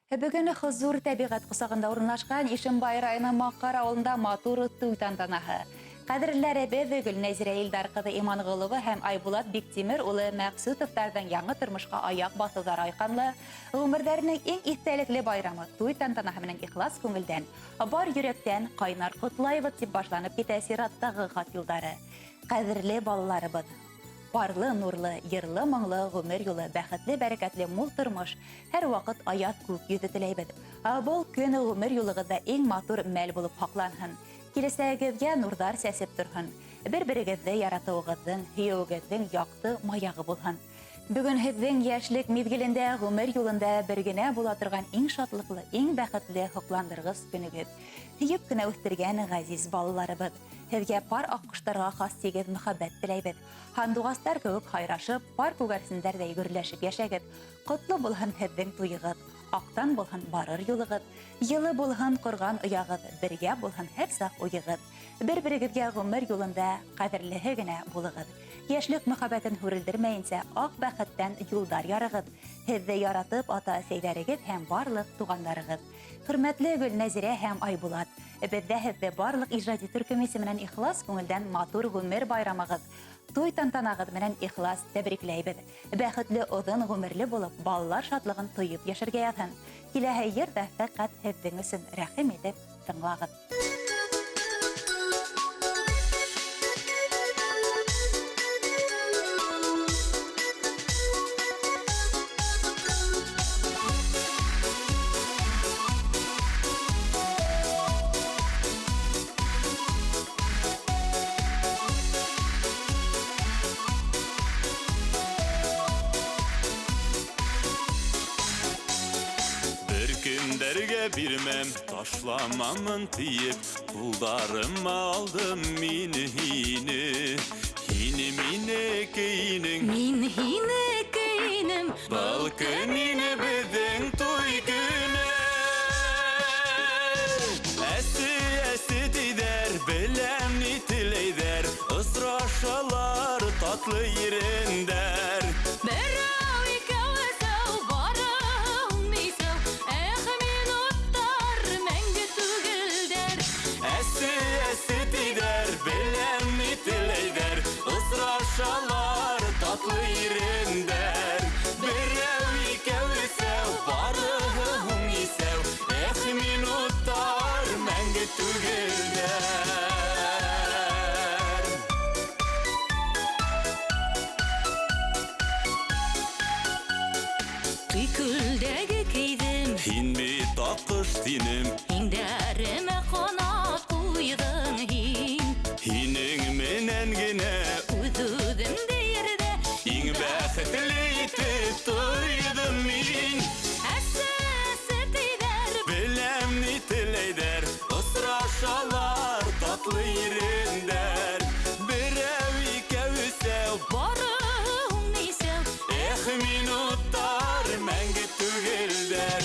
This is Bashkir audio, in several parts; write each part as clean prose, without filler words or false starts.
Бөгөн хозур тәбиғәт ҡосағында урынлашҡан Ишембай районы Маҡар ауылында матур туй тантанаһы. Ҡәҙерлеләребеҙ Гөлнәзирә Илдар ҡыҙы Иманғолова һәм Айбулат Биктимер улы Мәҡсүтовтарҙың яңы тормошҡа аяҡ баҫыуҙары айҡанлы, ғүмерҙәренең иң иҫтәлекле байрамы туй тантанаһы менән ихлас күңелдән, бар йөрәктән ҡайнар ҡотлайбыҙ, тип башланып китә сираттағы хат юлдары. Ҡәҙерле балаларыбыҙ, парлы, нурлы, йырлы, моңло ғүмер юлы, бәхетле, бәрәкәтле мул тормош, һәр ваҡыт аяҙ күк йөҙө теләйбеҙ. Был көн ғүмер юлығыҙҙа иң матур мәл булып һаҡланһын. Киләсәгегеҙгә нурҙар сәсеп торһон. Бер-берегеҙҙе яратыуығыҙҙың, һөйөүегеҙҙең яҡты маяғы булһын. Бөгөн һеҙҙең йәшлек миҙгелендә ғүмер юлында бер генә була торған иң шатлыҡлы, иң бәхетле, һоҡландырғыс көнөгөҙ. Һөйөп кенә үҫтергән ғәзиз балаларыбыҙ. Һеҙгә пар аҡҡоштарға хас тигеҙ мөхәббәт теләйбеҙ. Һандуғастар кеүек һайрашып, пар күгәрсендәрҙәй гөрләшеп йәшәгеҙ. Ҡотло булһын һеҙҙең туйығыҙ, аҡтан булһын барыр юлығыҙ, йылы булһын ҡорған ояғыҙ, бергә булһын һәр саҡ уйығыҙ. Бер-берегеҙгә ғүмер юлында ҡәҙерлеһе генә булығыҙ. Йәшлек мөхәббәтен һүрелдермәйенсә, аҡ бәхеттән юлдар ярығыҙ. Һеҙҙе яратып ата-әсәйҙәрегеҙ һәм барлыҡ туғандарығыҙ. Хөрмәтле Гөлнәзирә һәм Айбулат, беҙ ҙә һеҙҙе барлыҡ ижади төркөм исеменән ихлас күңелдән матур ғүмер байрамығыҙ, туй тантанағыҙ менән ихлас тәбрикләйбеҙ. Бәхетле оҙон ғүмерле булып, балалар шатлығын тойоп йәшәргә яҙһын. Киләһе йыр ҙа фәҡәт һеҙҙең өсөн, рәхим итеп тыңлағыҙ. Бер кемдәргә бирмәм, ташламамын тиеп, ҡулдарыма алдым мин һине. Һин минеке инең, Мин һинеке инем. Был көн ине беҙҙең туй көнө. Әсе, әсе тиҙәр, беләм ни теләйҙәр, осрашалар татлы ирендәр. Берәү, икәү, өсәү, барыһы нисәү, эх, минуттар мәңге түгелдәр. Әсе, әсе тиҙәр, беләм ни теләйҙәр, осрашалар татлы ирендәр. Берәү, икәү, өсәү, барыһы һуң исәү, эх, минуттар мәңге түгелдәр. Туй күлдәге кейҙем, Һин бит аҡҡош тинем, иңдәремә ҡанат ҡуйҙың һин. Һинең менән генә Үҙ-үҙемде ерҙә иң бәхетле итеп тойҙом мин. Әсе, әсе тиҙәр, Беләм ни теләйҙәр, осрашалар татлы ирендәр. Берәү, икәү, өсәү, барыһы нисәү, эх, минуттар мәңге түгелдәр.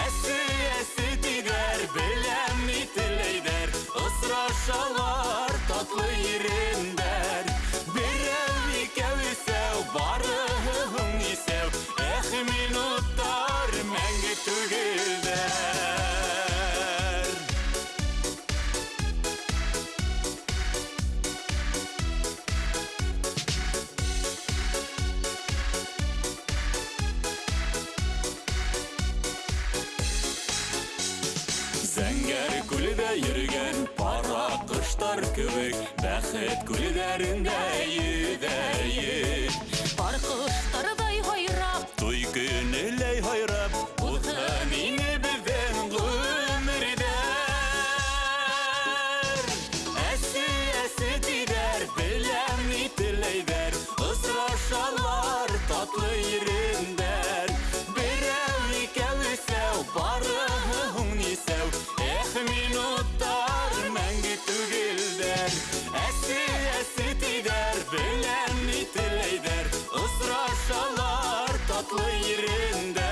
Әсе, әсе тиҙәр, беләм ни теләйҙәр, осрашалар татлы ирендәр. Берәү, икәү, өсәү, барыһы һуң исәү, эх, минуттар мәңге түгелдәр. Зәңгәр күлдә йөргән пар аҡҡоштар кеүек, бәхет күлдәрендә йөҙәйек. Пар ҡоштарҙай һайрап, туй көнөләй һайрап, уҙһын ине беҙҙең ғүмерҙәр. Әсе, әсе тиҙәр, беләм ни теләйҙәр, осрашалар татлы ирендәр. Берәү, икәү, өсәү, барыһы һуң нисәү, эх, минуттар мәңге түгелдәр. Әсе, әсе тиҙәр, беләм ни теләйҙәр, осрашалар татлы ирендәр.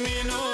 Мин.